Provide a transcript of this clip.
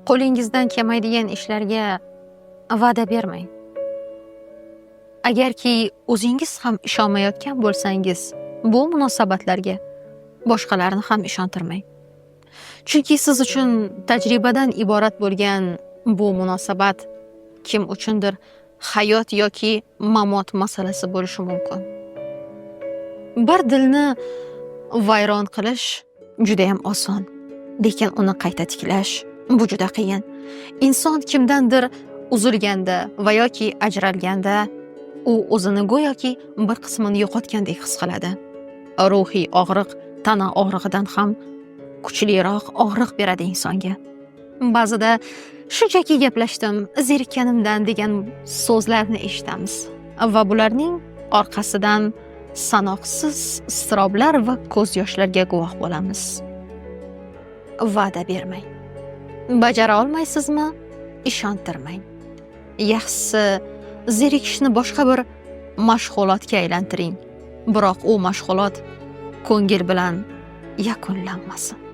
Qo'lingizdan kelmaydigan ishlarga va'da bermang. Agarki o'zingiz ham ishonmayotgan bo'lsangiz, bu munosabatlarga boshqalarni ham ishontirmang. Chunki siz uchun tajribadan iborat bo'lgan bu munosabat kim uchundir hayot yoki mamot masalasi bo'lishi mumkin. Bir dilni vayron qilish judayam oson, lekin uni qayta tiklash bu juda qiyin. Inson kimdandir uzilganda va yoki ajralganda u o'zini go'yoki bir qismini yo'qotgandek his qiladi. Ruhiy og'riq tana og'rig'idan ham kuchliroq og'riq beradi insonga. Ba'zida "shunchaki gaplashdim, zerikkanimdan" degan so'zlarni eshitamiz va bularning orqasidan sanoqsiz iztiroblar va ko'z yoshlarga guvoh bo'lamiz. Va'da bermang. Bajara olmaysizmi? Ishontirmang. Yaxshisi, zerikishni boshqa bir mashg'ulotga aylantiring. Biroq u mashg'ulot ko'ngil bilan yakunlanmasin.